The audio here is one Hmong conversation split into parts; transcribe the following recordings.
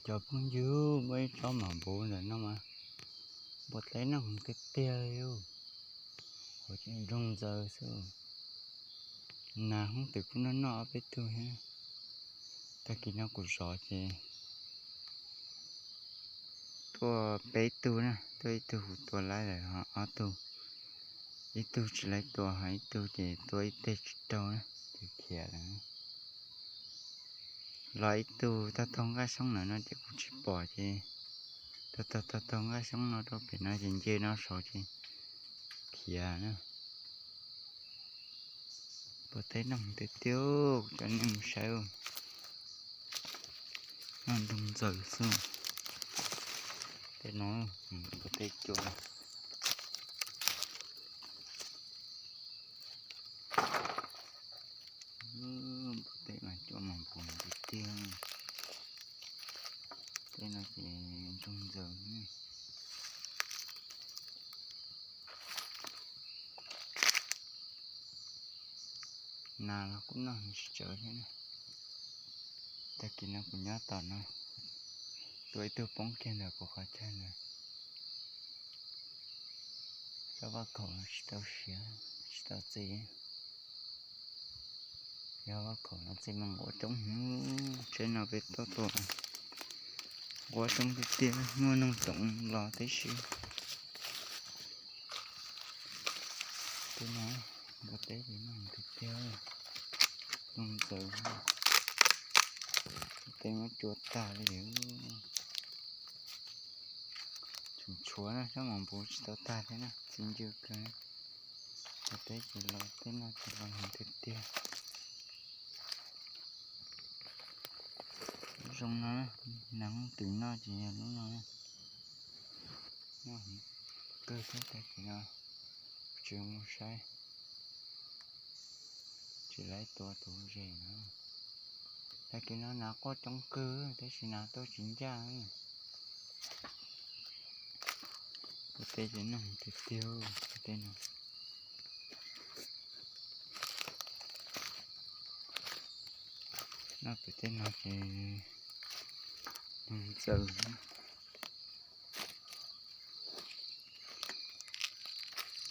Cov phooj ywg, muaj ib tsob mas npuv ntawm no mas npua teb noj heev tiag tiag li, hauv ces nroog ntxaws xwb. Nas hoob twm kuj noj noj ob peb tug thiab. Tag kis no kuv zov ces tuaj peb tug na, tuaj ib tug kuv tua laib lawm ho ob tug, ib tug tsis laib tua ho ib tug ces tua ib teg tsis raug na, ces khiav lawm. Los ib tug taug taug nqaj xyoob ntawm no ces kuv tsis pom ces taug taug taug taug nqaj xyoob no rau pem no ces nce no saud ces khiav na. Npua teb noj tiag tiag, kuv coj nej mus saib, noj nroog ntxaws xwb. Tej no, npua teb cua, npua teb mas cua mas npuv tiag tiag. Tej no ces nroog ntxaws. Nas los kuj noj tsis tsawg thiab na. Tag kis no kuv nyob tom no, tua ib tug poob kiag ntawm kuv qhov chaw ntawd. Cov vaj khaum no tsis tau siav, tsis tau txi. Yog vaj khaum no txi mas nquab coob heev. Tsheb no peb tuaj tua nquab coob tiag tiag, muaj noog toom los tib si. Tej no npua teb ces noj tiag tiag, noj ntxaws, npua teb muab cua tag li. Tseem tshuav na, cov mas npuv tsis tau tag thiab na, txi ncw kawg. Npua teb ces los, tej no ces los heev tiag tiag. Lub zoo no, nas hoob twm noj ces yog lub no. Noj heev kawg thiab, tag kis no tsis mus saib, tsis laib tua tus ze no. Tag kis no nas quaj coob kawg tab sis nas tuaj tsis ncaj. Npua teb ces noj tiag tiag, tej no. Noj pem tej no ces noj ntxaws.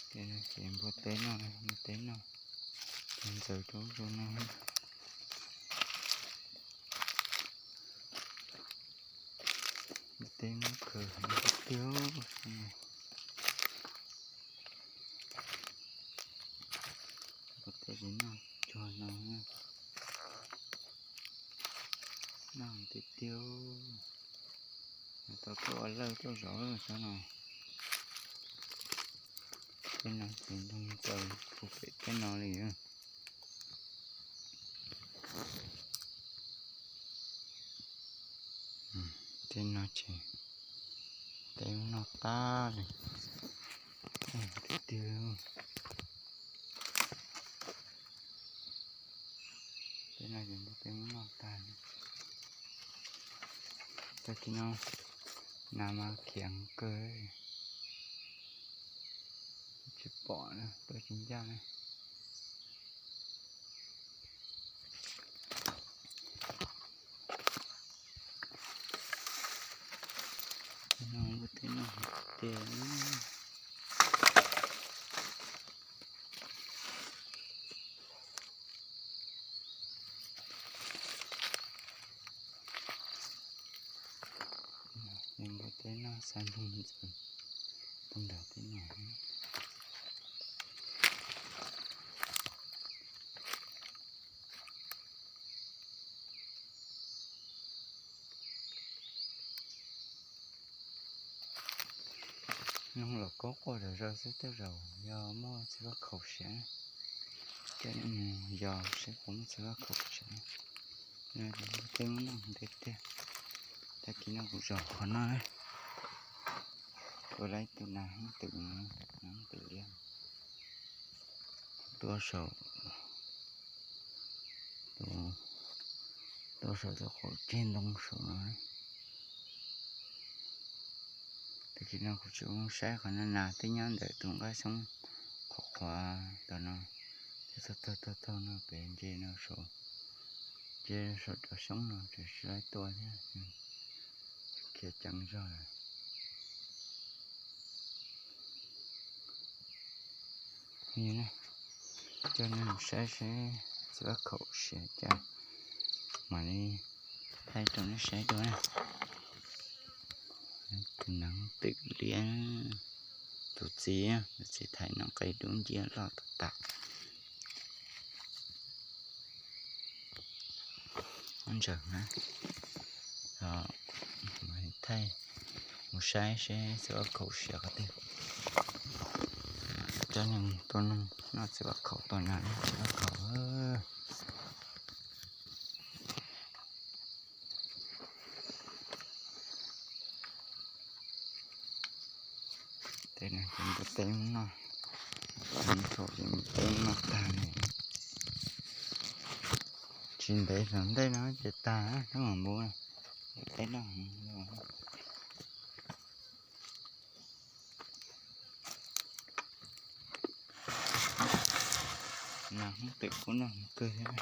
Tej no ces npua teb noj, npua teb noj, npua ntxaws rau zoo no. Npua teb muab khaws heev tiag tiag. Npua teb ces noj cuag no, noj tiag tiag. Tau tuaj ua lawj tuaj zov xwb no. Tej no ces nrog tau puag pem tej no li. Tej no ces teb noj tag li. Tiag tiag. Tej no ces npua teb muab noj tag li. Tag kis no nas mas khiav kawg, tsis pom na, tuaj tsis ncaj na. Tej no npua teb noj tiag. Npua teb noj xa nroog ntxaws, tuaj nrog teb noj. Noog los kaub quaj zom zaws xwb, tej zaum yog muaj txiv vaj khaum siav, coj mus yos seb puas muaj txiv vaj khaum siav. Tej muab noj tiag tiag, tag kis no kuv zov qhov no, tua lawm tus nas hoob twm, nas hoob twm liab, tua saum, tua saum tus qaum ceg ntoo saum no. Tag kis no kuv tsis mus saib qhov no, nas twb nyob ntawm tus nqaj xyoob qhuav qhuav tom no, thiab taug taug taug no pem ntse no saud, ntse saum cov xyoob no tseem sib laib tua thiab. Ceev zog. Coj nej mus saib seb txiv vaj khaum siav cas, mam li thaij rau nej saib dua na. Tus neev twm liab, tus txiv, tus txiv thaiv no qe dub nciab loj tas tas. Ntseeg na, thaij mus saib seb txiv vaj khaum siav qhov twg. Coj nej mus tua noog noj txiv vaj khaum, tua nas noj txiv vaj khaum. Tej no ces npua teb noj, thaum ces npua teb noj tag li. Tsis ntev tom ntej no ces tag, noj npua teb noj. Nas hnub twm kuj noj kawg thiab.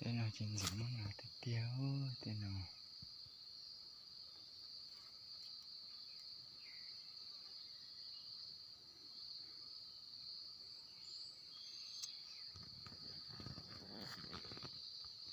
Tej no ces ntxim muab nas tej